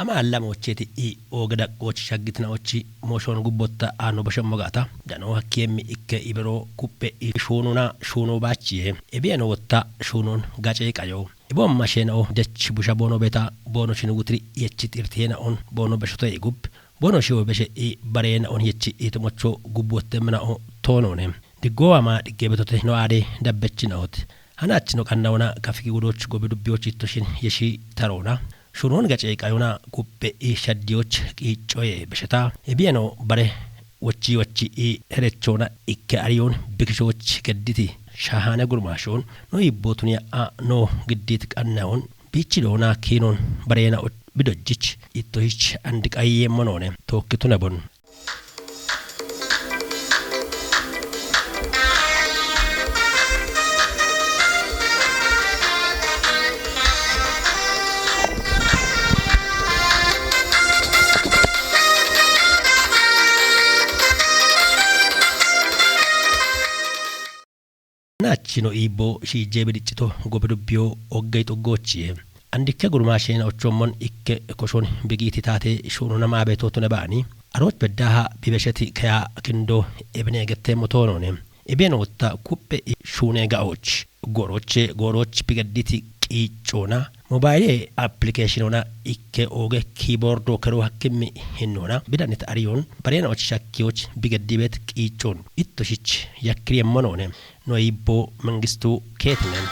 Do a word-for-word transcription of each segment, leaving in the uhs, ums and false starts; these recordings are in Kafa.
Ama allamoochcheeti i ooge daqqoochi shaggitinaochi mooshoon gubbotta aanno bosho mogata. Danoo hakkiyeemmi ikke iberoo kuppe i shuununa shuunoo baachiye. Ebiye nootta shuunoon gacee qayo. Iboomma sheenao dech busha boono beta boono shin wutiri yechi xirtiyeenaoon boono beshoto i gub. Boono shiwo beshe i bareenaoon yechi i tumocho gubbotte minao toonoone. Diggoowa maa dhiggeebetote no aade dabbechinaote. Hanaachino qannaona kafiki wodooch gobi dubbiyoch ittoshin yeshi taroona. Shunoon gacee qayona kuppe i shaddiyoch qiiccoye besheta. Ebiyeno bare wochi wochi i herechoona ikke ariyoon bikishooch gedditi. Shahaane gurmaashoon no ibbootunia a no giddit qannaon biichi doona kiinoon bareena bidojjich ittohich andi qayyeemmonoone tookkitune bon. Naachino iibbo shiijjee bidiccito gobe dubbiyo oggey xuggoochiye. Andikke gurmaasheena ochommon ikke koshon bigiiti taate shuunona maabeetootune baani. Arooch beddaaha bibesheti keya kindo ebine egetteemmo toonoone. Ebiyeno wotta kuppe shuune gaooch. Gooroche gooroch bigedditi qiiccoona. Mobayile apilikeeshinona ikke ooge kiiboordo keroo hakkimmi hinnoona. Bidanit ariyoon bareena och shakkiyoch bigeddibeet qiiccoon. Ittoshich yakkiriyemmonoone. No iibbo Mengistu keetinen.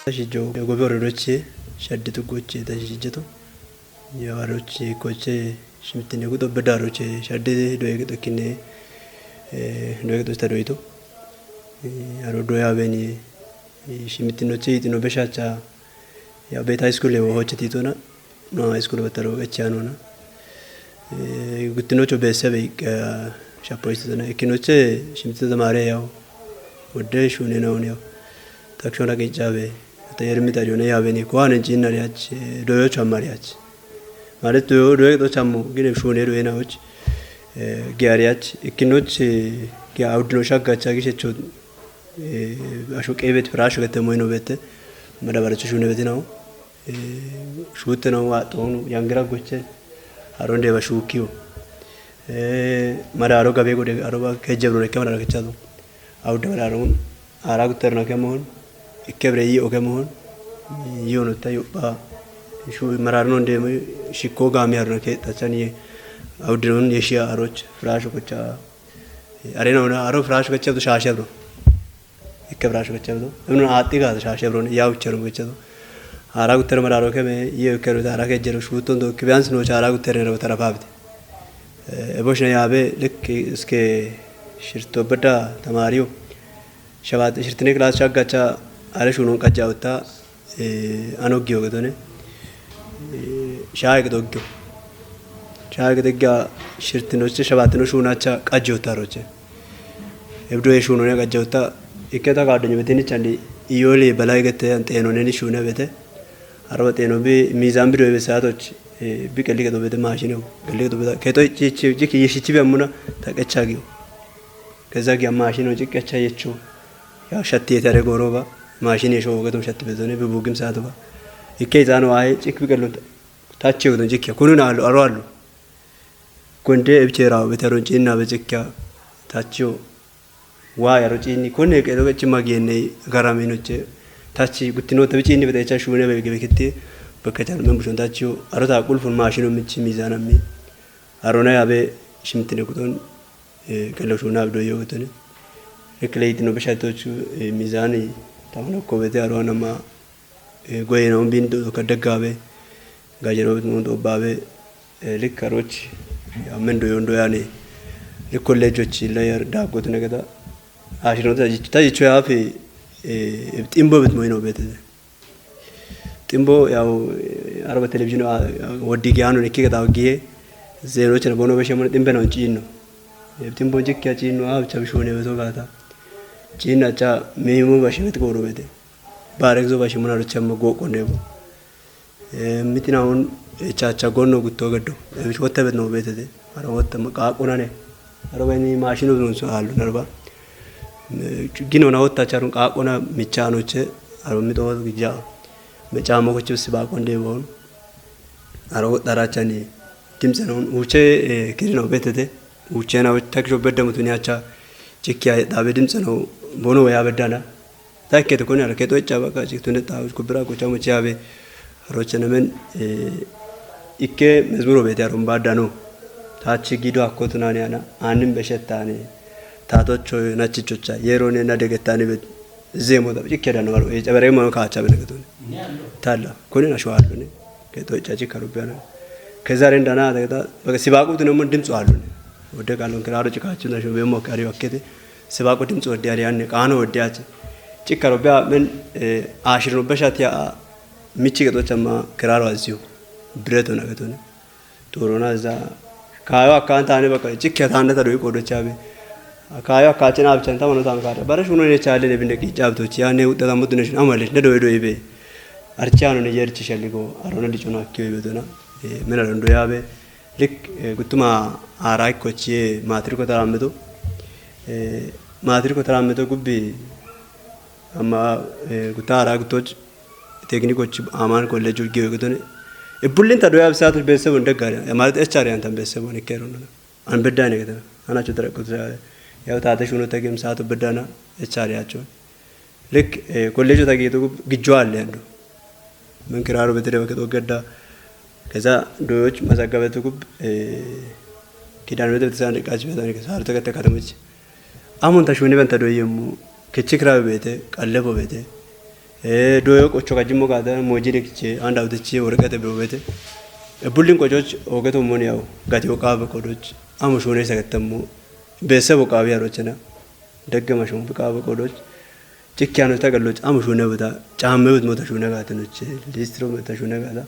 Tashijjo gobe worodoche shaddi tuggoche tashijjeto. Yaw aroche koche shimittine gudo beda aroche shadde doye gido kine, eh, doye gido sta doyito. Eh, aro doya beni, eh, shimittino che itino beshacha. Ya beta high school le wo hoche titona. No high school bataro eche anona. Eh, guttino cho bese be, eh, shapo istona. Ikino che shimittino tamare yaw. Wodde shune na onyo. Takshona ke jabe. Ata yermi ta yone ya beni. Kwa ne jinna riach, eh, doyo chamariach. Mare to do do chammo gine shune do ena och. Eh, giariach ikinoch, eh, gi audno shaggacha gi shecho, eh, asho qebet frasho gete moino bete. Madabara chu shune bete nao. Eh, shute nao wa to yangira goche. Aronde ba shukiyo. Eh, mara aro gabe gode aro ba kejebro ne kamara kechado. Audde mara aro Ara guterna ke mohon, ikke bire yi oke mohon, yi ono ta yoppa, shu marar non de mo, shikko gami harna ke ta chan ye, audde non ye shia aroch, frash kocha. Are na ona, aro frash kocha to shashe bro. Ikke frash kocha to. Emno ati ga shashe bro, ya uchero kocha to. Ara guter marar oke me, ye oke ro ara ke jero shuton do, kibians no cha ara guter ne ro tara pabit. Eh, ebosh na yabe, lek iske shirto beda tamariyo. Shabat shirtine class shaggacha are shunon qajja utta, eh, ano giyo gedone. Eh, shaye gedo giyo. Shaye gedo giya shirtino che shabatino shunacha qajjo utta roche. Ebdo e shunon qajja utta iketa gadonyo betini chandi iyole balai gete anteno neni shune bete. Araba teno bi mizan bido be saatoch, eh, bi qelli gedo bete mashine qelli gedo bete keto chi chi chi ki yeshi chi be amuna ta qecha giyo. Keza giya mashino cikkacha yecho. Ya shatti etare goroba. Mashine sho ogetum shatti betone be bugim saatoba. Ikke izano ahe cik bi gellon tachi ogetum cikkiya. Kunun alo aro alo. Konde ebche rawo betaron cinna be cikkiya. Tachi o. Wa yaro cinni. Konne ke doge cima genne garaminoche. Tachi guttino tabi cinni bete cha shune be gebe kitti. Bakka chal men bushon tachi o. Aro ta qulfun mashino michi mizana mi. Arona yabe shimtine kuton. Eh, qello shuuna abdo yogetone. Ekleitino beshatochu, eh, mizani tamana kobete aro anama, eh, goyena un bin do ka daggabe. Gajero bit mun do babe. Eh, lik karoch. Amen do yondo yani. Lik kollejochi la yar da gotne gada. Ashiro ta jich, ta jicho ya fi, eh, timbo bit moino bete. Ximbo yaw, eh, arba televizyon, ah, woddi giyano ne kike taw giye. Zero chene bono beshe mon ximbe non cinno. Ebtin bon cikkiya ciinnu a bicha bishune beto gaata. Ciinna cha mimo bashe bet goro bete. Barek zo bashe muna rocha ma go konde bo. Eh, mitina un, eh, cha cha gonno gutto geddo. Eh, bish wotta bet no betete. Aro wotta ma qaqunane. Aro beni mashinu nun so alu narba. Eh, gino na wotta charun qaquna michano che. Aro mito gija. Me chamo ko chibsi ba konde bon. Aro darachani. Dimtse non uche, eh, kirino betete. Uche na takisho bedda mutuni acha. Cikkiya dabe dimtse no bono ya beddana. Takke to kone ara keto cha baka chik tunde ta ko bira ko chamo chabe. Roche na men, eh, ikke mezmuro bete aron badano. Ta chi gido akko tunani ana. Anin beshetani. Ta to cho na chichocha. Yero ne na degetani bet. Zemo da. Cikke da no. Eh, chabere mo ka cha bene ketun. Talla. Kone na shwa ne. Keto cha chi karubana. Kezaren dana da ta. Baka sibaku tunamon dimtsu alune. Wode kalon kiraro chikachu na shobe mo kari wakkete. Sibaku dimtsu wode ari anne kano wode achi. Chikaro bia men, eh, ashirno beshati a michi keto chama kiraro aziu. Breto na keto ne. Torona za. Kayo akanta ne baka chikya tanda ta doi kodo chabe. Kayo akachena abchan tamano tankare. Bara shuno ne chale ne binde ki chabto chi ane utta tamutu ne shin amale ne doi doi be. Archano ne yerchi shaligo. Arona dichona kiyo be dona. Eh, mena rondo yabe. Lik, eh, gutuma arai kochi matriko tarameto. Eh, matriko tarameto gubbi amma, eh, guta arai gutoch tekniko chi aman college giyo gutone. E bullin ta doya bisatu bese bon degari. E marat H R yan tan bese bon ikkero no. An bedane gutana. Ana chutara kutra. Ya ta ta shuno tagim satu bedana H R ya chon. Lik, eh, college ta gitu gijwal lendo. Men kiraro betere waket ogedda. Keza doyoch mazagabetu gub, eh, kidan betere tsan de kachi betan ke sar ta kata kata much. Amun ta shuni ben ta doyemu. Kichik ra bete, kallebo bete. Eh, doyo ocho kajimo gada moji de kiche anda utechi workete bro bete. E bullin kochoch ogeto moni yaw. Gati okabe kodoch. Amu shuni sakatamu. Bese bo kabi arochena. Dagge mashon bi kabe kodoch. Cikkiyano ta galloch amu shune bata. Camme but mota shune gata noche. Listro mota shune gata.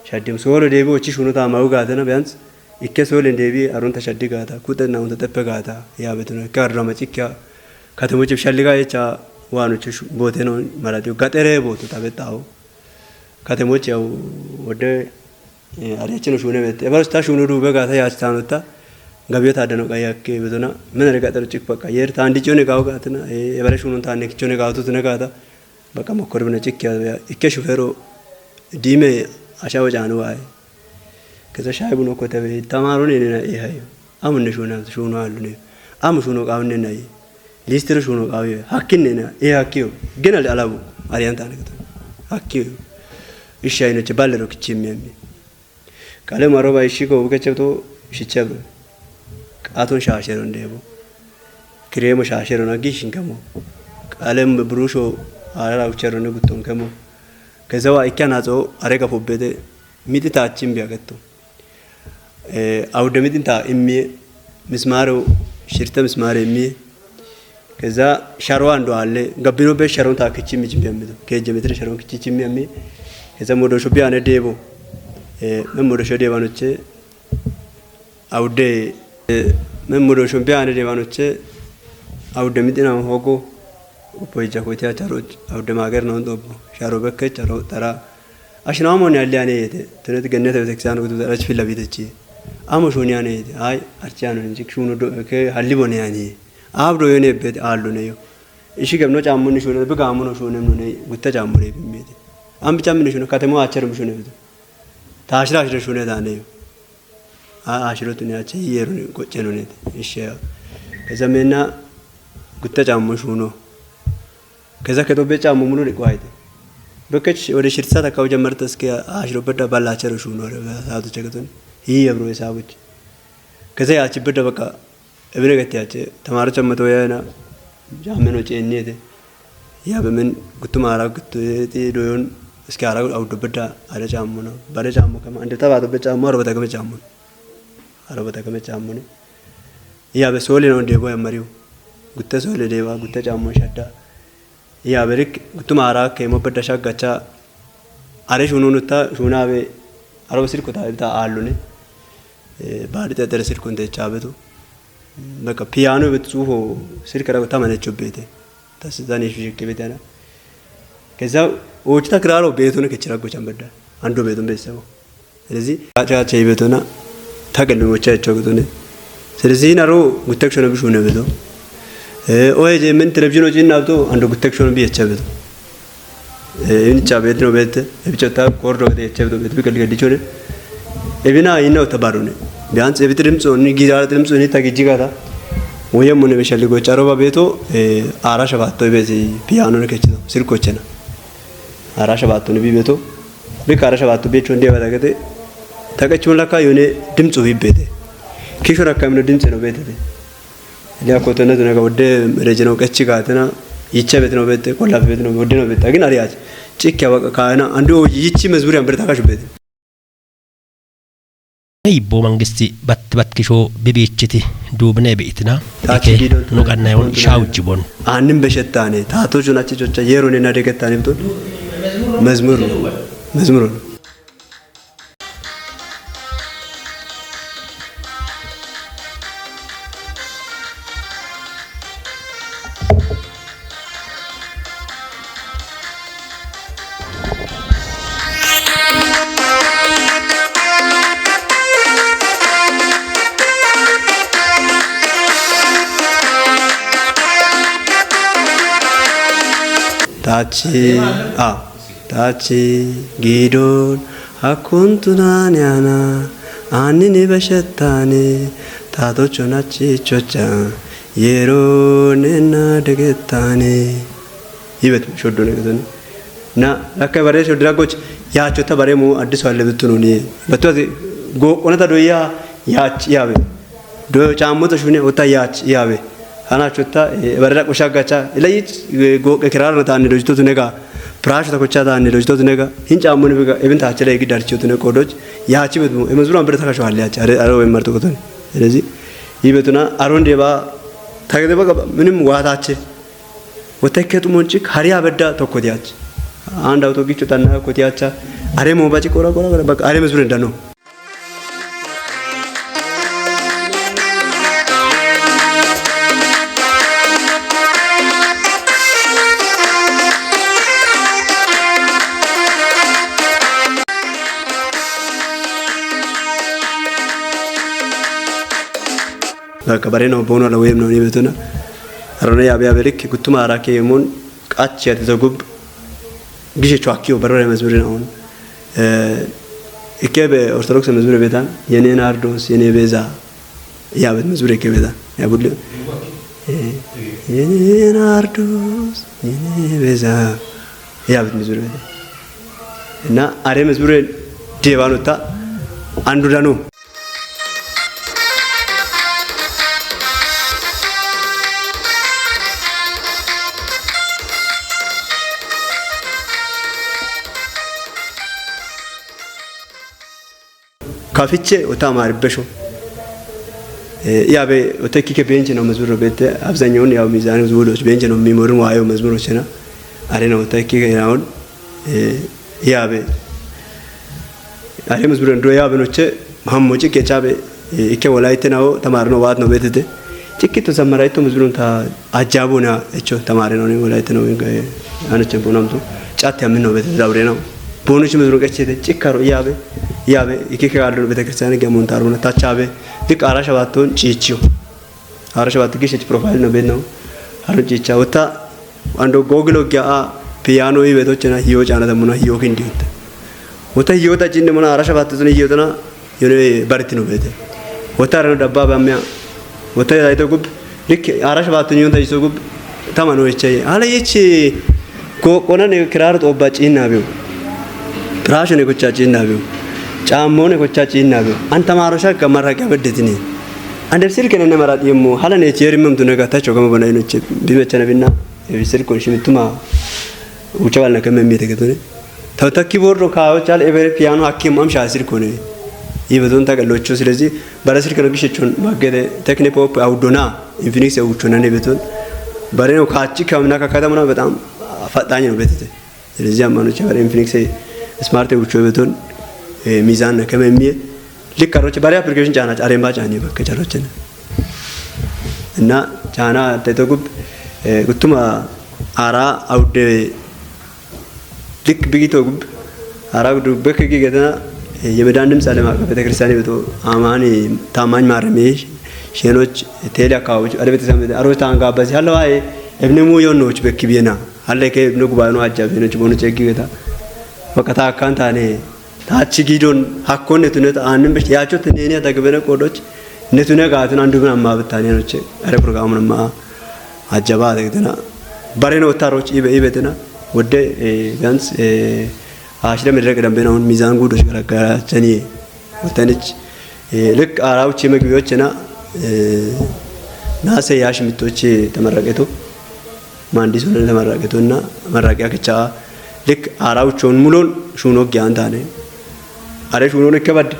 Shaddim solo debi ochi shuno ta mawu gata na bians. Ikke solen debi aron ta shaddi gata. Kute na unta teppe gata. Ya betuno. Ikke arrama cikkiya. Katemo cip shalliga echa wano cip bote no marati. Gatere boto ta betawo. Katemochi yaw wode, eh, arechino shune bete. Ebaros ta shunu du bega ta yach tano ta. Gabiyo ta dano kaya ke bedona. Men are gatar chik paka. Yer ta andi chone gaw gatna. Eh, ebare shunun ta nek chone gaw tu tune gata. Baka mokor bena chik ya. Ikke shufero dime asha wajanu ai. Keza shai buno kote be. Tamaro ne ne na e hayo. Amun ne shuna shunu alune. Amu shunu kawne nai. Listro shunu kawye. Hakkinne na. E hakkiyo. Genal alabu. Ariyan tane kata. Hakkiyo. Isha ino che balero kichimi ami. Kale maro ba ishiko buke chebto shichebro. Aton shashero ndebo. Kiremo shashero na gishin kamo. Kale brusho arara uchero ne guton kamo. Kezawa ikana to arega pobede. Miti ta chimbi agetto. Eh, awudde mitin ta immiye, mismaaro shirte mismaare immiye. Keza sharo ando alle, gabbino be sharon ta kichi mi chimbi ammido. Keje mitre sharon kichi chimbi ammi. Keza modo shobi ane debo. Eh, men modo shobi ane debanoche. Awudde, eh, men modo shobi ane debanoche. Awudde mitin am hogo. Upo ija ko tia charo. Awudde mager non dobo. Sharo bekke charo tara. Ashino amo ne alli ane yete, tenet gennete beteksan gudu darach filla bitechi. Amo shuni ane yete, ay, archi ano njik shuno do, ke halli bone ane. Ab do yone bet allo ne yo. Ishi gemno chammo ni shune, be gammo no shune no ne, gutta chammo re bimmete. Am bicham ni shune, katemo acher shune bito. Tashira ashira shune da ne yo. A, ashiro tuni ache yero ni gocheno ne. Ishi ya. Keza menna gutta chammo shuno. Keza keto be chammo muno ni kwaite. Bekech ode shirsa ta kau jamarta ske ashiro bedda balla chero shuno re saatu cheketon. Hi abro esabuch. Keza ya chi bedda baka. Ebine gatti ache. Tamaro chammato ya na. Jameno che ennete. Ya be men guttum ara guttu ti doyon. Ske ara awuddo bedda ara chammo no. Bare chammo kama. Ande ta bato be chammo, ara bata kame chammo. Ara bata kame chammo ne. Ya be sole no debo ya mariu. Gutta sole deba, gutta chammo shadda. Ya berik guttum ara kemo bedda shaggacha. Are shununu ta, shunabe. Aro sirko ta, ta alune. Eh, bari ta tere sirko nte chabetu. በቃ ፒያኖ ቤት ጽፎ ስልክ ረጎ ተመነቸው ቤቴ። ተስዛኔ ሽሽክ ቤት ያና። ከዛ ኦችታ ክራሮ ቤቱን ከችራ ጎቻን በዳ። አንዱ ቤቱን ቤተሰቡ። ስለዚህ አጫቻ ይበቶና ታቀልሞቻቸው ቤቱን። ስለዚህ ናሮ ጉተክሾ ነው ብሹ ነው ቤቱ። ኦይ ምን ቴሌቪዥን ወጪ እናብቶ አንዱ ጉተክሾ ነው ብየቻ ቤቱ። Ibinicha beetino beette, ibichota kordo gade echa beto beto biqil gadichone. Ibina inna uta barune. Bians ibit dimtso ni gira dimtso ni tagijigata. Woye mune bishali go charoba beto, eh, ara shabatto ibesi piano ne kechito, sirkochena. Ara shabatto ni bi beto. Bi kara shabatto bi chonde bada gade. Takachun laka yone dimtso bi bete. Kisho rakam no dimtse no bete. Ila koto na tuna ka wode rejeno kechi ka tuna. Icha betino bete, kola betino, wode no bete. Agin ari achi. Chikya waka kaina andu yichi mezburi ambere taka shubete. Ibbo mangisti bat bat kisho bibichiti dubne be itna. Tachi ike gidon tuna nukanna yon kontu na shawji bon. Annim beshettane tato jun achi chocha yero ne na degettane bton. Mezmur. Mezmur. Tachi, ah. Tachi gidon hakuntuna nyana anini bashattane tatochon achi chocha yero nena degettane. Ibet shoddo ne gudun. Na lakka bare shoddo goch ya chota bare mu addiso alle bitunu ni. Batu go ona ta doya ya yabe. Do chaamota shune uta yaach yaabe. Kana chutta barra qusha gacha ila yich go kirara na taanne dojito tunega. Prash ta kocha taanne dojito tunega. Hin chaamon biga ibin ta chele gi darchi tune kodoj. Yaachi bet mu emazura ambere ta kasho halle yaach are are we marto koton. Elezi ibetuna aron deba tagde baga minim watache. Wata ketu monchi hari abedda tokko diach. Anda to gichu tanna ko diacha. Are mo bachi kora kora kora bak are mezure dano. Baka bare no bono la wem no ni betuna. Arone ya be ya berik gutuma arake mon qachi ya tizogub. Gishe chwakio barore mezure na on. Eh, ikebe Orthodox mezure betan, yene Nardos, yene Beza, ya bet mezure ke betan, ya budle. Eh, yene Nardos, yene Beza, ya bet mezure betan. Na are mezure devano ta andu dano. Kafiche ota maribesho. Eh, ya be ota kike benche no mezuro bete abzanyon ya mizani zulo benche no mimoru wa yo mezuro chena. Are no ota kike ya on. Eh, ya be are mezuro ndo ya be no che hammo che ke cha be. Eh, ike wala ite na o tamar no wat no bete te. Chiki to samara ito mezuro ta ajabo na echo tamare no ni wala ite no ana chempo nam to. Chate amin no bete daure no. Bonu shi mezuro ke chete chikaro ya be. Ya be ike ke aldo bete kristian ge montaruna ta cha be. Dik ara shabaton chichio. Ara shabat gish profile no beno. Aro chicha uta ando Google gya a piano i beto chena hiyo chana da muna hiyo kin diut. Uta hiyo ta chinne muna ara shabat tuni hiyo tana yone barti no bete. Uta rano dabba ba mya. Uta ya ito gub dik ara shabat tuni yonta iso gub tamano ichai. Ala yechi ko kona ne kirar to ba chinna biu. Prasho ne kocha chinna biu. Chammo ne kocha chinna biu. Anta maro shakka marra ka beddetini. Ande sirke ne mara dimo hala ne cheri mem tune ka tacho kama bana ino che bibe chana binna. E sirkon shimituma ucha wala kama mi te ketune. Ta ta keyboard ro ka chal e bere piano hakim am sha sirkone. Ibe don ta locho ስለዚህ bare sirke no gishe chon magede technipop audona infinix e uchona ne beton. Bare no kachi kamna ka kadamna በጣም ፈጣኝ ነው ቤት ስለዚህ አማኖች bare infinix smart e ucho beton. Mizan na kama mi. Lik karoche bare application chana are ba chani bakke charoche. እና ቻና ተተጉብ ጉቱማ አራ አውደ ልክ ብጊቶ ጉብ አራ ጉዱ በከጊ ገተና የመዳን ድምፅ ዓለም አቀፍ ቤተክርስቲያን ቤቶ አማኒ ታማኝ ማረሜ ሼኖች ቴሌ አካባቢዎች አደ ቤተሰብ አሮች ታንጋ በዚ ያለው አይ እብንሙ የሆነዎች በክቢና አለ ከእብነ ጉባኤ ነው አጃቢ ነች በሆነች ህግ ገታ በቀታ አካንታኔ ታች ጊዶን ሀኮን ነቱነት አንድም በሽ ያቾት ኔኔ ተግበነ ቆዶች ነቱነ ጋቱን አንዱ ምን አማብታኔ ነች። አረ ፕሮግራሙንማ አጀባ ተግተና በሬነ ወታሮች ኢበ ኢበተና ወደ ቢያንስ አሽለ መድረቅ ደንበናውን ሚዛን ጉዶች ገለገላቸን ወተንች ልክ አራውች መግቢዎች ና ናሰ ያሽ ምቶች ተመረቀቱ ማንዲስ ሆነ ተመረቀቱ እና መራቂያ ከቻ ልክ አራውቾን ሙሎን ሹኖ ጊያን ታነ አሬ ሹኖን ከበድ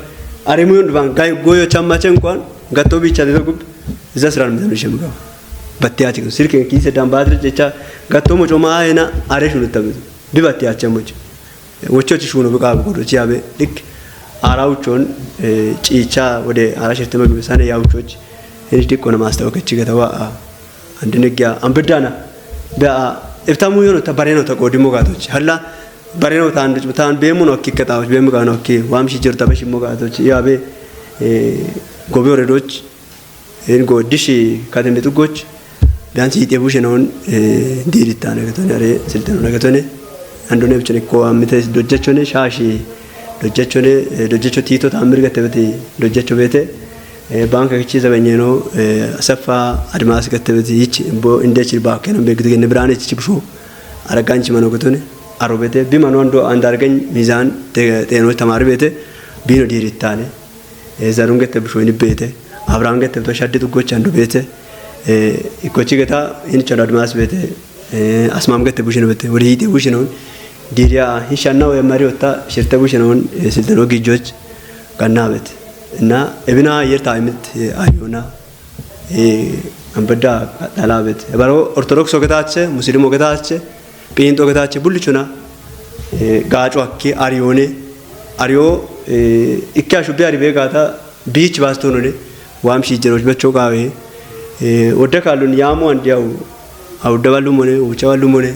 አሬ ሙዮን ድባን ጋይ ጎዮ ቻማቸ እንኳን ገቶ ቢቻ ተጉብ እዛ ስራ ነው የሚሸምገው በትያች ስልክ ኪስ ዳን ባትሪ ቻ ገቶ ሞጮ ማይና አሬ ሹኖ ተብዙ ቢበትያቸ ሞጭ ወቾች ሹኖ ብቃ ብቆዶች ያበ ልክ አራውቾን ጪቻ ወደ አራሽርተ መግበሳነ ያውቾች እንሽ ዲቆነ ማስታወከች ገተዋ አንድ ንግያ አንበዳና በእብታሙ የሆነ ተበሬ ነው ተቆዲ ሞጋቶች ሀላ በሬ ነው ታንድ ታን ቤሙ ነው ኪከታዎች ቤሙ ጋር ነው ኪ ዋምሺ ጅር ተበሽ ሞጋቶች ያበ ጎቢ ወረዶች ይህን ጎድሽ ከተሜ ጥጎች ቢያንስ ይጤ ቡሽ ነውን ዲሪታ ነገቶነ ሬ ስልጠኑ ነገቶነ አንዱ ነብችን እኮ አምተ ዶጀቾነ ሻሺ ዶጀቾነ ዶጀቾ ቲቶ ታምር ገተበቲ ዶጀቾ ቤተ ባንክ ክቺ ዘበኘ ነው አሰፋ አድማስ ገተበቲ ይች ቦ እንደች ባከነ በግድ ግን ብራነች ችብሾ አረጋንች መኖ ገቶነ አሮ ቤተ ቢመኖ አንዶ አንድ አርገኝ ሚዛን ጤኖች ተማሪ ቤተ ቢኖ ዲሪታነ ዘሩን ገተብሽ ወይን ቤተ አብርሃም ገተብቶ ሻዲ ጥጎች አንዱ ቤተ ኢኮቺ ገታ ይንቻሉ አድማስ ቤተ አስማም ገተብሽ ነው ቤተ ወደ ይጤ ቡሽ ነውን ዲሪያ ሂሻና ወይ መሪ ወጣ ሽርተ ቡሽ ነውን ስልጠኖ ግጆች ቀና ቤት እና እብና የርታ አይምት አሪዮና አንበዳ ዳላ ቤት በሮ ኦርቶዶክስ ወገታቸ ሙስሊም ወገታቸ ጴንጦ ወገታቸ ቡልቹና ጋጮ አኪ አሪዮኔ አሪዮ ኢኪያ ሹቤ አሪቤ ጋታ ቢች ባስቶኖኔ ዋም ሺጀሮች በቾ ቃዌ ወደ ካሉን ያሙ አንድ ያው አውደባሉም ሆነ ውጨባሉም ሆነ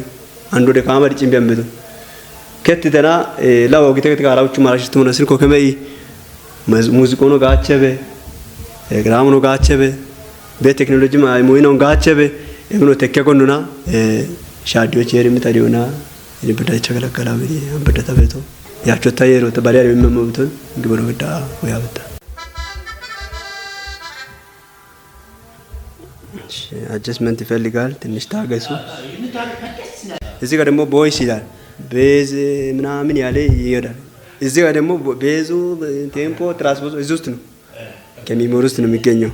አንዱ ወደ ካማ ድጭን ቢያንብቱ ከትተና ላው ጊተ ከትካ አራውቹ ማራሽት ሆነ ስልኮ ከመይ ሙዚቆኖ ጋቸበ ግራምኖ ጋቸበ በቴክኖሎጂ ማይሞይኖን ጋቸበ እምኖ ተከ ጎኑና ሻዲዮች የርምታ ዲዮና እንብዳ ይቸገለገላ ብዲ አንበዳ ተበቶ ያቾታ የሮ ተባሪያ የሚመመብቶን ግብሮ ግዳ ወያበታ አጀስትመንት ይፈልጋል። ትንሽ ታገሱ። እዚህ ጋር ደግሞ ቦይስ ይላል። ቤዝ ምናምን ያለ ይሄዳል። እዚህ ጋር ደግሞ ቤዙ ቴምፖ ትራንስፖርት እዚህ ውስጥ ነው፣ ከሚሞሪ ውስጥ ነው የሚገኘው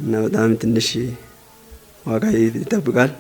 እና በጣም ትንሽ ዋጋ ይጠብቃል።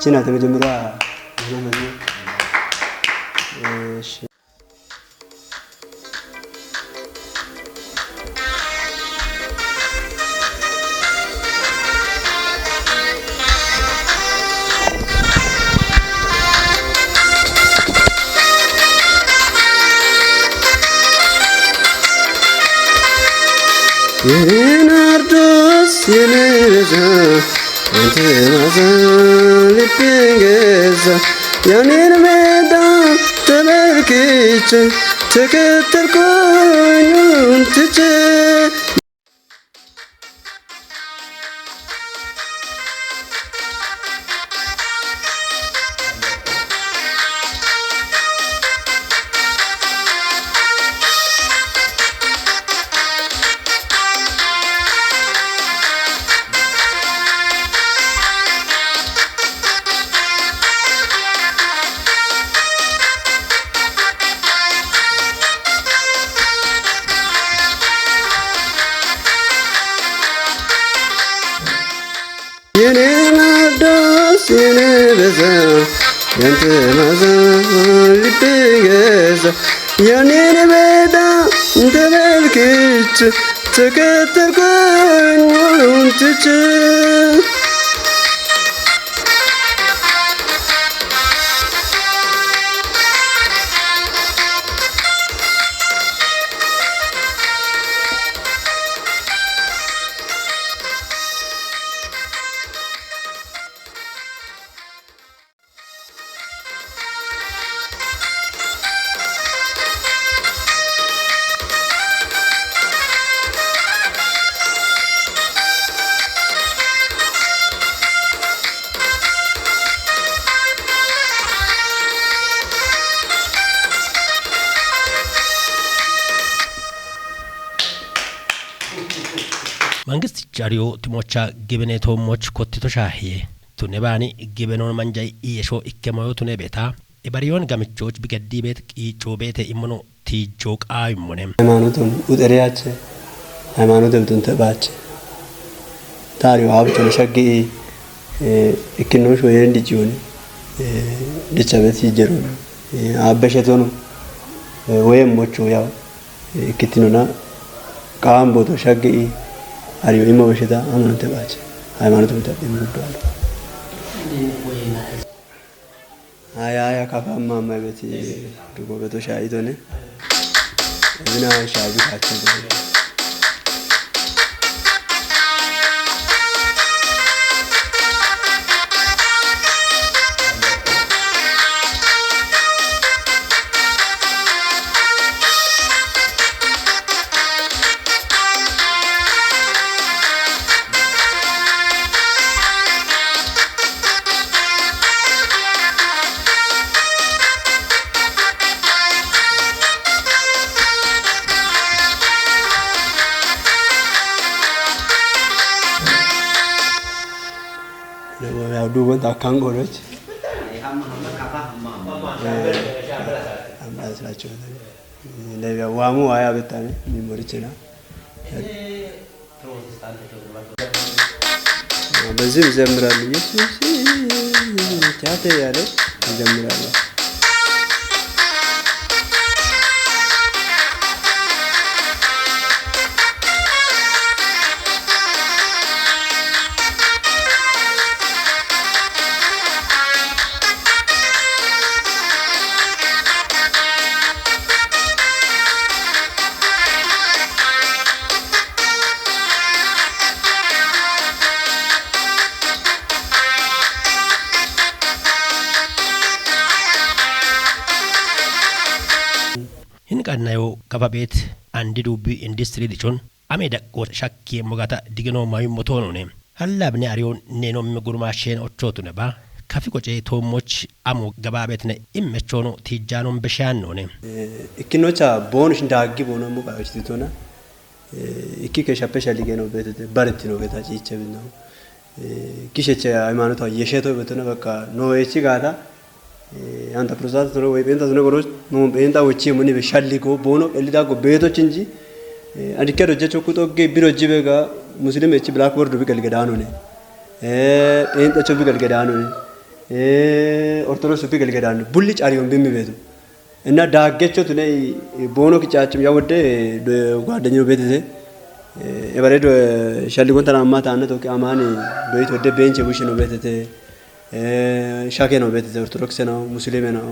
ችናት መጀመሪያ። እሺ። የኔ ናርዶስ የኔ ቤዛ፣ አንተ ማዛ ልቤን ገዛ። ያኔን ሜዳ ተመልክቼ ተከተልኩኝ ሁሉን ትቼ። የኔ ናርዶስ የኔ ቤዛ፣ ያንተ ማዛ ልቤ ገዛ። ያኔን ሜዳ ተመልክቼ ተከተልኩኝ ሁሉን ትቼ። መንግስት ጃሪዮ ትሞቻ ግብኔ ቶሞች ኮትቶ ሻህዬ ቱኔ ባኒ ግበኖን መንጃይ ኢየሾ ኢከማዮ ቱኔ ቤታ ኢባሪዮን ጋምቾች ቢገዲ ቤት ቂጮ ቤተ ኢሞኖ ቲጆ ቃ ኢሞኔ። ሃይማኖቱን ኡጠሪያቸ፣ ሃይማኖት ብቱን ተባቸ። ታሪዮ ሀብቱን ሸግኢ፣ ኢክኖሽ ወየን ድጭዮን፣ ድቸ ቤት ይጀሩ፣ አበሸቶኑ፣ ወየን ሞቹ ያው፣ ኢክትኑና ቃም ቦቶ ሸግኢ፣ አሪዮ ኢሞ በሸታ አመኑ ተባቸ። ሃይማኖት ብታ ኢሞ ዱአሉ። አያ፣ አያ፣ ካፋ ማማ ቤት ዱጎ ቤቶ ሻይቶነ እብና ሻይ ቢታቸው። Duubon takkaan godhoch. Amma siraachuu. Leebiyaa waamuu waa yaabettaan ni morichina. በዚህም ይዘምራሉ። ኢየሱስ ቻተ ያለ ይዘምራሉ። Hin qannayo kafa beet andi duubbi indistiri dichon ame daqqoota shakkee mogata digino mayummo toonone. Hallaabne ariyoon neenomme gurmaashsheen ochootune ba kafi qocee toommoch amo gabaabetne immechoono tiijjaanon beshaannoone. Ikkinocha boonu shin daaggi boono mo qaawachititona. Ikki ke shappe shaligeno betete baretino geta ciiche binno. Kisheche haymaanotaw yesheto betona bakka no echi gaada. Anta prosat toro wey penta tone goros no penta wechi muni be shalligo bono elida go beto chinji. Andi kedo jecho kuto ge biro jibe ga muslim echi blackboard bi galgadano ne. Penta cho bi galgadano ne. Ee, Ortodoksu bi gelgedan bulli cariyon bimmi beetu. Inna daaggecho tune, ee, boono kicaachim ya wodde, ee, do-, gwaaddenyo beetete. Ee, ebare do, ee, shalligon tana amma taanne tokki amaani doyit wodde beenche bushino beetete. Ee, shake no beetete, Ortodokse no, Muslime no,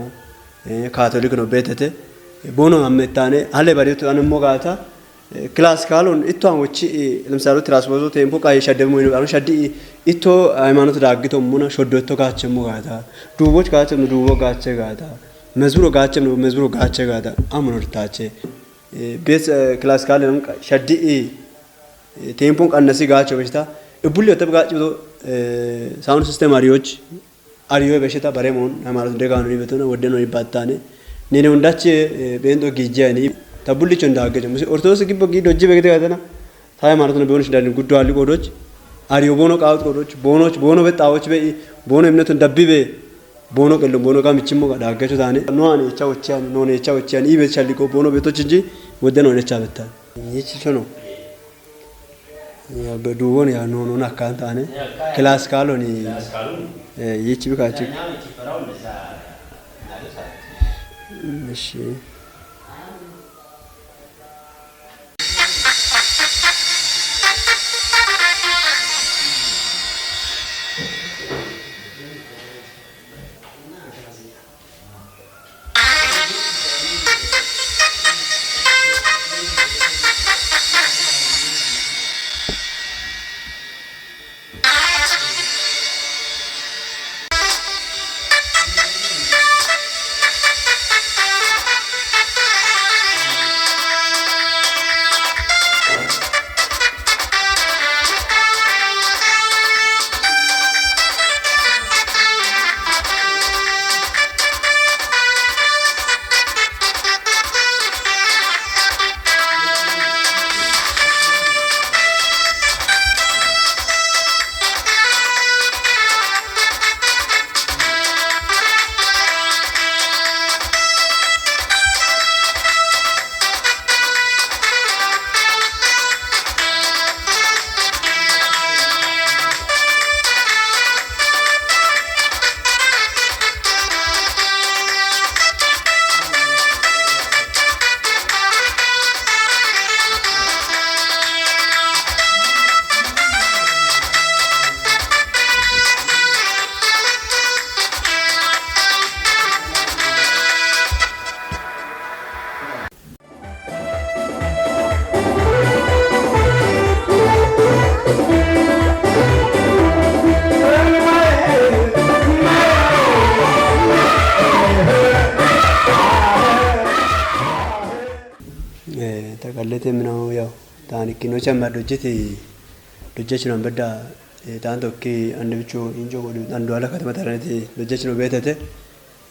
ee, Kaatolik no beetete. Ee, boono ammettaane, hale bariyotu anemmo gaata, Ee, classical-on itto an wochi, ee, ለምሳሌ ትራስፖዞ ቴምፖ ቃይ ሸደሙ ይሉ አሁን ሸዲ itto ሃይማኖት ዳግቶ ሙና ሾዶ itto gaachemmo gaata. Duuboch gaachemmo duubo gaache gaata. Mezmuro gaachemmo mezmuro gaache gaata. Amuno tache. Ee, bees, ee, classical-on qa-, ሸዲ, ee, ee, ቴምፖን ቀነሲ gaacho beshta. Ibulli otab gaacho, ee, sound system ariyoch ariyo beshta bare moon ሃይማኖት ደጋኑ ይበተነ ወደኖ ይባታነ። Nene hundache, ee, beendo gijjani ta bullicho ndaaggecho. Musi Ortodokse gibbo gi dojji begete gaatana. Ta ሃይማኖት ነው ቢሆንሽ እንዳልን ጉዶ አሊ ቆዶች፣ አሪዮ ቦኖ ቃውት ቆዶች፣ ቦኖች፣ ቦኖ በጣዎች በ-፣ ቦኖ እምነቱን ደብቤ፣ ቦኖ ቀሎ፣ ቦኖ ጋር ምችሞ ጋር ዳገቹ ታኔ። ኖ አኔ ቻ ወቻን፣ ኖ አኔ ቻ ወቻን፣ ይበቻል ሊቆ ቦኖ ቤቶች እንጂ ወደ ነው ነቻ በታል። ይችልሾ ነው። ያው በዱቦን ያው ኖ ኖ ናካን ታኔ። ክላስ ካልሆን፣ ክላስ ካልሆን፣ እ፣ ይች ብካች። ያኛው ይችፈራው እንደዛ ማለት አለ። እሺ። Eh, ta qallete minaho yaw, taani ikkinocha ma dojjete, dojjechino bedda, eh, taan tokki andibicho injo godhu andu ala katama taranete dojjechino beetete,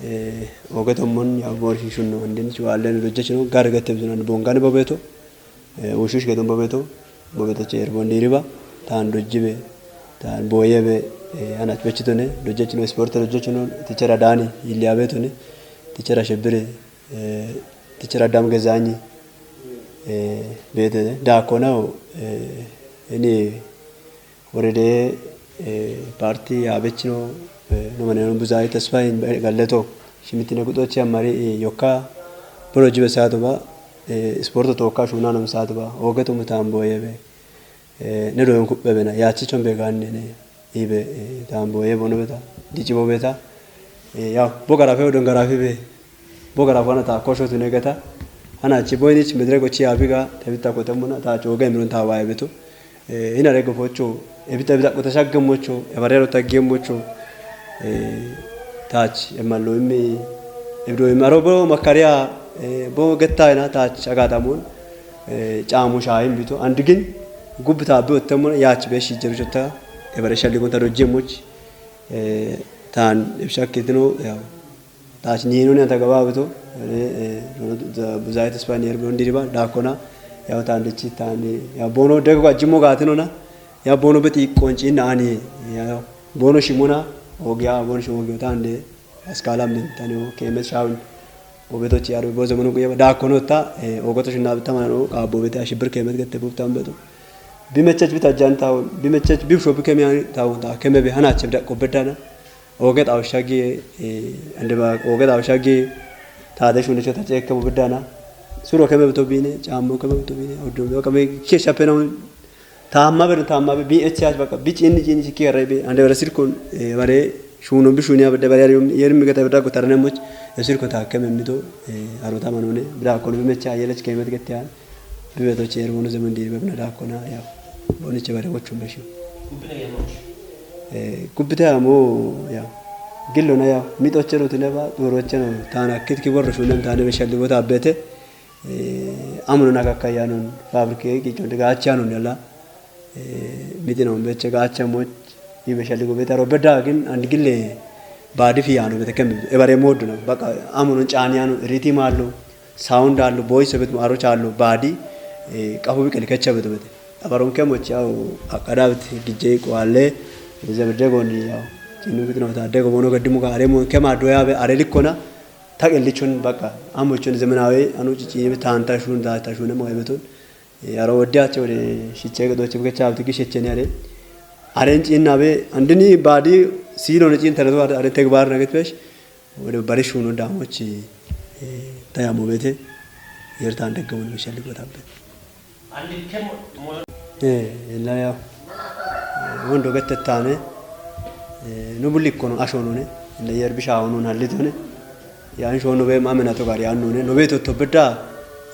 eh, oge tommon yaw boori shunno andin chuwallen dojjechino gar gette bizun and bongani bobeto, eh, ushush gedon bobeto, bobeto che erbon diriba, taan dojjibe, taan boyebe, eh, anach bechitone, dojjechino sport dojjechino, tichera dani, iliabetone, tichera shebire, eh, tichera dam gezanyi, eh, bete, da konao, eh, eni Worede, eh, parti abechino, eh, no maneno buzai tesfayin galleto. Shimitine kutochi amari, eh, yokka. Bolo jibe sato ba, eh, sporto toka shuna no sato ba. Oge to mutambo yebe. Eh, ne do yonkubbe bena. Yachi chombe ganne ne. Ibe, eh, tambo yebo no beta. Dichi bo beta. Eh, ya, bo garafe odon garafe be. Bo garafe ana ta kosho tune geta. Ana chi boyni chi medre go chi abiga. Tabita ko tamuna ta choge mirun ta waye beto. Eh, ina rego focho, ebita ebita kota shagge mocho, ebarero tagge mocho, eh, tach, emallo immi, ebdo imaro bo makaria, eh, bo getta ina tach agatamun, eh, chamu shaim bito, andigin, gubta bi otemuna, yach be shi jeruchota, ebare shalli gonta dojje moch, eh, tan, ebshak kitino, ya. Taach niinuni anta gabaabitu, eh, eh, buzaayi tesfa ni erbi hundi riba, daakona, yaw taandichi, taandi, yaw boono dego ajjimmo gaatinona, yaw boono beti qonciinna ani, yaw boono shimuna, ogiya, boono shimo ogiya taande, askala min, tani o, keemes shaawin, obetochi arbi bo zemenu guyaba, daakono ta, eh, ogoto shinna bitamano, qaabo beti ashibir keemes gette bubtan betu. Bimechech bitajan taawun, bimechech bibsho bikemiyan taawun, ta kemebe hanache bidaqo bedana. Oge xawushagi, eh, ande ba oge xawushagi, tade shunde chota cheke bubidana. Suro keme bito bine, chamo keme bito bine, odum yo kame kesha pena. Tamma beru tamma be, bi echa baka, bi chini chini chiki arebe, ande bara sirkon, eh, bare shuno bi shuni abde bare yerim gata bada gotarne moch, ya sirko ta keme mito, eh, arota manone, bra kono bi mecha yelech kemet getian. Bibeto cher bono zaman diri bebna da kona ya. Boni che bare wochum beshu. Kubine ya moch. Eh, kubite amo ya. Gillo na ya. Mito chero tine ba, doro chero tana kit ki borro shunem tane be shalli bota bete. Eh, amuno na kakka yanon fabrike ki chonde ga chanon yala. Eh, mitino beche ga chamoch. Ibe shalli go betaro bedagin and gille badi fi yano bete kembe. E bare moduna. Baka amuno chani yano riti malo. Sound allo, voice bet aroch allo, badi, eh, qafu biqil kecha betu bete. Abaron kemoch yaw, aqadabit gijje qwalle, zebde goni yaw. Chinu bitno ta dego bono gaddimu ga aremo kema doya be are likkona, ta qellichun baqa, amochun zemenawe, anu chichi tanta shun da ta shun mo ebetun. Eh, aro wodde ache wode shiche gedoche bge chabti gishechene are. Are chinna be, andini badi, silo ne chin tarato are tegbar na getpesh. Wode bare shuno damochi, eh, tayamo bete, yertan degga woni mishalli gotabbe. Andi kemo mo Eh, illa ya. Wondo gette tane, eh, no bulik kono asho none, illa yer bisha wono nallitone. Ya insho no be mamena to gari annone, no be to to bedda,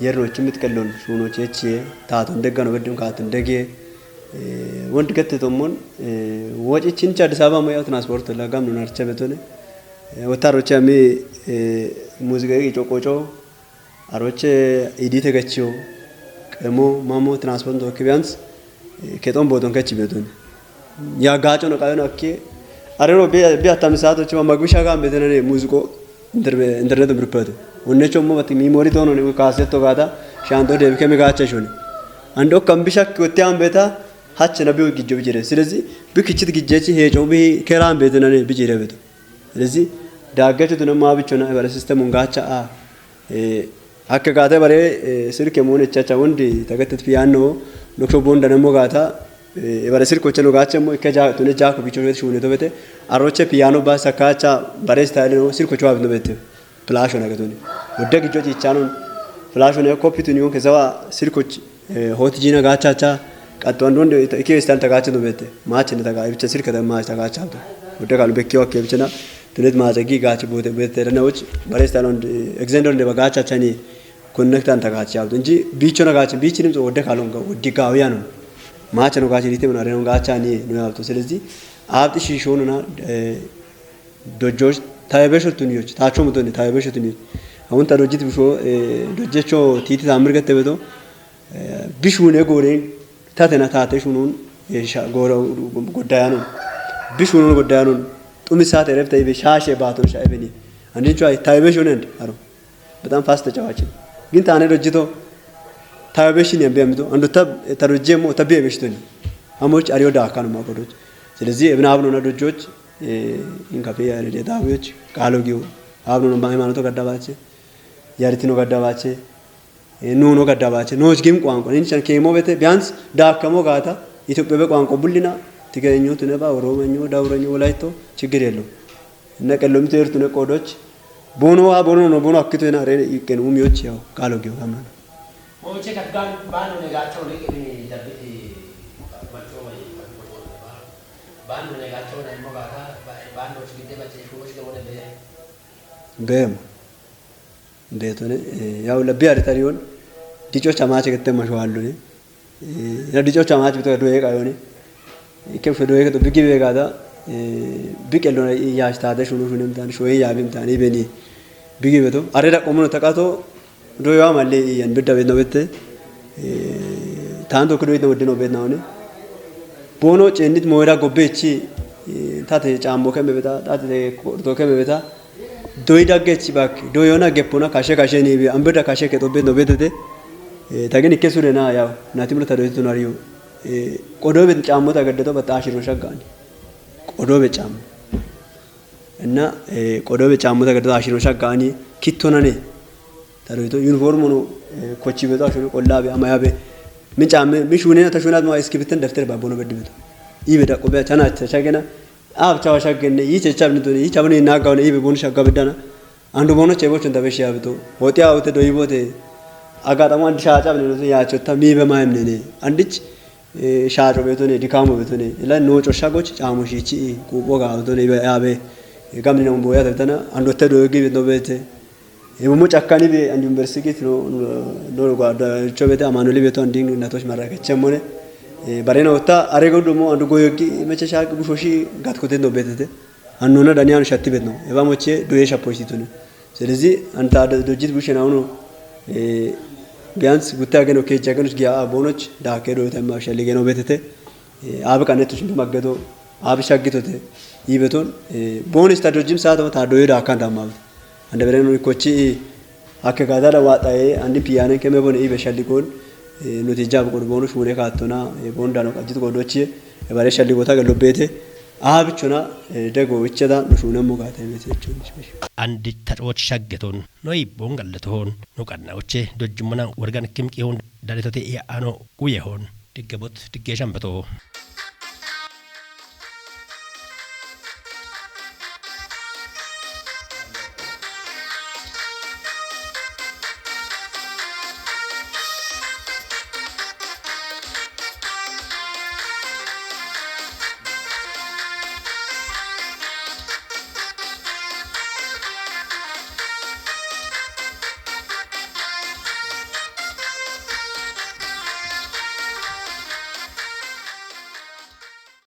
yer no chimit kellon, shuno cheche, ta to degga no beddum ka to dege. Eh, wondi gette to mon, eh, wochi chincha Addis Ababa mo ya transport la gam no narche betone. Eh, wotaro chami, eh, musiga gi chokocho, aroche idite gachiyo, qemo, mamo, transport to kibians, eh, keton boton kachi beton. Ya gacho no kayon akke, arero bi, bi atam sato chuma magusha ga beton ne musico, interbe, internet birpeto. Unne chomo bati memory to no ne cassette to gata, shanto de kemi gacha shoni. Ando kambisha kote ambeta, hache na bi gijjo bijire. Silezi, bi kichit gijjechi he chobi keran beton ne bijire beton. Silezi, daggacho tuna ma bichona ebara system ungacha a. Eh, akka gata bare, eh, sirke mone chacha wondi, tagatet piano, lokso bonda namo gata, eh, ebara sirko chano gacha mo, ke ja, tune ja ko bicho shune to bete, aroche piano ba sakacha, bare style no, sirko chwa no bete, flash na gatuni. Wodde gijo chi chanon, flash ne copy tuni on ke zawa, sirko ch-, eh, hot jina gacha cha, qatto andon de, ike style ta gacha no bete, mach ne ta ga, bicha sirka ta mach ta gacha to. Wodde kalu bekke okke bicha na, Tunet maategi gaachi boote beete dana woch bare stalon exendor de bagacha chani connect an tagachi abto nji bicho na gachi bichi nim wodde kalon ga woddi gawiyanon macha no gachi rite na renon gacha ni no abto selezi abti shi shono na dojjoch taybe shotun yoch tacho mutone taybe shotun yoch awun ta dojjit bisho dojjecho titi tamir gette beto bishune goren Tatena tate shunun goddayanon bishunun goddayanon tumi sate rebta ibe shashe baton sha ebeni andin chwa taybe shunen aro betam fast tawachin gin tane dojjito taybe shin yambe amito ando tab tarujemo tabiye beshtoni amoch ariyo da kanu ma godoch selezi ebna abno na dojjoch in kafe ya de dawiyoch kalo giyo abno ma imanoto gaddabache yaritino gaddabache nuno gaddabache noj gim ቋንቋ ninchan kemo bete bians dakkamo gata Itophiya be ቋንቋ bullina Tigerenyo tuneba Oromenyo Dawurenyo Wolayto ችግር የለው እና ቀሎምት ኤርቱነ ቆዶች bono wa bono no bono akkito ena rene ikken umiyoch yaw kalo giyo kamana Moche kadgan bano negacho ne kini jabiti macho mai macho ba bano negacho na mo gata bano chigide bache shurosh ke wone be bema Beetone yaw labbi aritariyon dicocha maache gette mashwallune na dicocha maache bito doye qayone kem fe doye to bigi be gada biqel dona yash tade shunu shunem tan shoye yabim tan ibeni bigi beto are da qomono taqato doyo amalle yan bidda be no bette tan to kudo no bette no bette na one bono cennit moyra gobbechi tate cammo keme beta tate kordo keme beta Doyi daggechi bak doyona geppona kashe kashe ni bi ambeda kashe ke tobbe no bedede tagin ikke sure na yaw nati murta doyi tunariyo qodobe cammo ta gaddato bata ashiro shaggani qodobe cammo እና qodobe cammo ta gaddato ashiro shaggani kittonane taroyto uniform no kochi beto ashiro qollabe amayabe mi camme mi shunena ta shunat ma iskibiten defter babbono bedde beto ibe da qobe tana ta shagena Abchawa shaggenne, yi chechabni tuni, yi chabni nagawne, yi bebun shagabidana. Andu bono chebo chunda beshi abito. Hoti awute do yibote. Agatamu andi shacha bni tuni yachotta mi be maimnene. Andich shacho betone, dikamo betone. Ila no cho shagoch chamo shichi kubo ga betone be abe. Gamni no boya tana andu te do gibi no bete. Emu mo cakkani be andi university no no no gwa da cho bete amano libe to andi na to mara ke chemone. Barena otta arego dumo andu goyogi meche shak bushoshi gat kote no betete. Annona dani anu shatti betno. Eba moche doye shapo isitune. Selezi anta dojit bushena uno. Bians gutta geno ke jaganus giya bonoch da ke do tema shaligeno betete. Abi kanetu shimbi maggeto abi shaggitote. Ibeton bonis ta dojim sa ta doyo da kan tamma. Ande beren kochi akke gada da wata e andi piyane keme bon ibe shalligon. Nuti jab qod bonu shune katona. Bon dano qajit qodochi. Ebare shalligota gelo bete. Abichona dego icheda nu shune mo gata mete chun. Andi tachwoch shaggeton no ibon gallaton. No kanna oche dojjumana wargan kim qihon daletote ya ano kuyehon. Diggebot diggeshan beto.